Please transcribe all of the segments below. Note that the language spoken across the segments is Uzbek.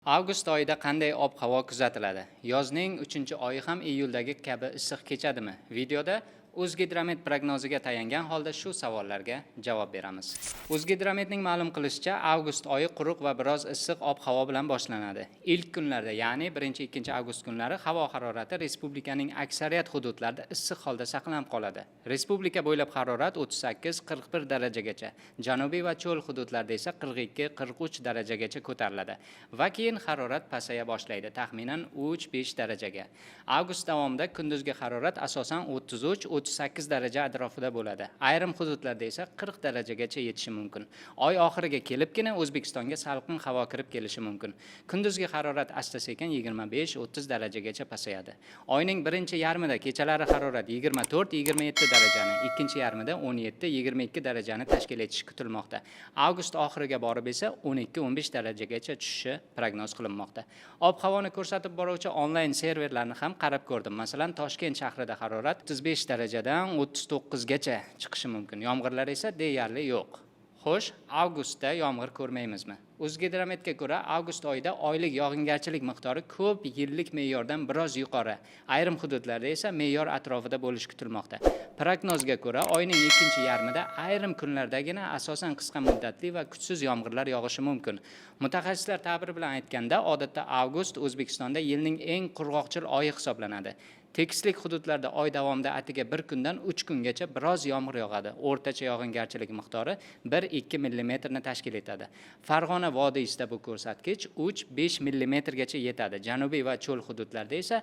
Avgust oyida qanday ob-havo kuzatiladi? Yozning 3-oyi ham iyuldagi kabi issiq kechadimi? Videoda O'zgidromet prognoziga tayangan holda shu savollarga javob beramiz. O'zgidrometning ma'lum qilishicha, avgust oyi quruq va biroz issiq ob-havo bilan boshlanadi. Ilk kunlarda, ya'ni 1-2 avgust kunlari havo harorati respublikaning aksariyat hududlarida issiq holda saqlanib qoladi. Respublika bo'ylab harorat 38-41 darajagacha, janubiy va cho'l hududlarda esa 42-43 darajagacha ko'tariladi va keyin harorat pasaya boshlaydi, taxminan 3-5 darajaga. Avgust davomida kunduzgi harorat asosan 33-38 daraja atrofida bo'ladi. Ayrim hududlarda esa 40 darajagacha yetishi mumkin. Oy oxiriga kelibgina O'zbekistonga salqin havo kirib kelishi mumkin. Kunduzgi harorat asta-sekin 25-30 darajagacha pasayadi. Oyning birinchi yarmida kechalari harorat 24-27 darajani, ikkinchi yarmida 17-22 darajani tashkil etishi kutilmoqda. Avgust oxiriga borib esa 12-15 darajagacha tushishi prognoz qilinmoqda. Ob-havoni ko'rsatib boruvchi onlayn serverlarni ham qarab ko'rdim. Masalan, Toshkent shahrida harorat 35 darajadan 39 gacha chiqishi mumkin. Yomg'irlar esa deyarli yo'q. Xo'sh, avgustda yomg'ir ko'rmaymizmi? O'zgidrometga ko'ra, avgust oyida oylik yog'ingarchilik miqdori ko'p yillik me'yordan biroz yuqori. Ayrim hududlarda esa me'yor atrofida bo'lishi kutilmoqda. Prognozga ko'ra, oyning ikkinchi yarmida ayrim kunlardagina asosan qisqa muddatli va kuchsiz yomg'irlar yog'ishi mumkin. Mutaxassislar ta'biri bilan aytganda, odatda avgust O'zbekistonda yilning eng qurg'oqchil oyi hisoblanadi. Tekislik hududlarda oy davomida atiga bir kundan 3 kungacha biroz yomg'ir yog'adi. O'rtacha yog'ingarchilik miqdori 1-2 millimetrni tashkil etadi. Farg'ona vodiysida bu ko'rsatkich 3-5 millimetrgacha yetadi. Janubiy va cho'l hududlarda esa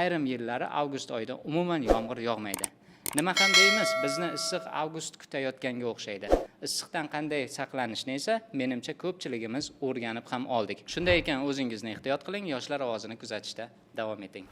ayrim yillari avgust oyida umuman yomg'ir yog'maydi. Nima ham deymiz, bizni issiq avgust kutayotganga o'xshaydi. Issiqdan qanday saqlanishni esa menimcha ko'pchiligimiz o'rganib ham oldik. Shunday ekan, o'zingizni ehtiyot qiling, Yoshlar ovozini kuzatishda davom eting.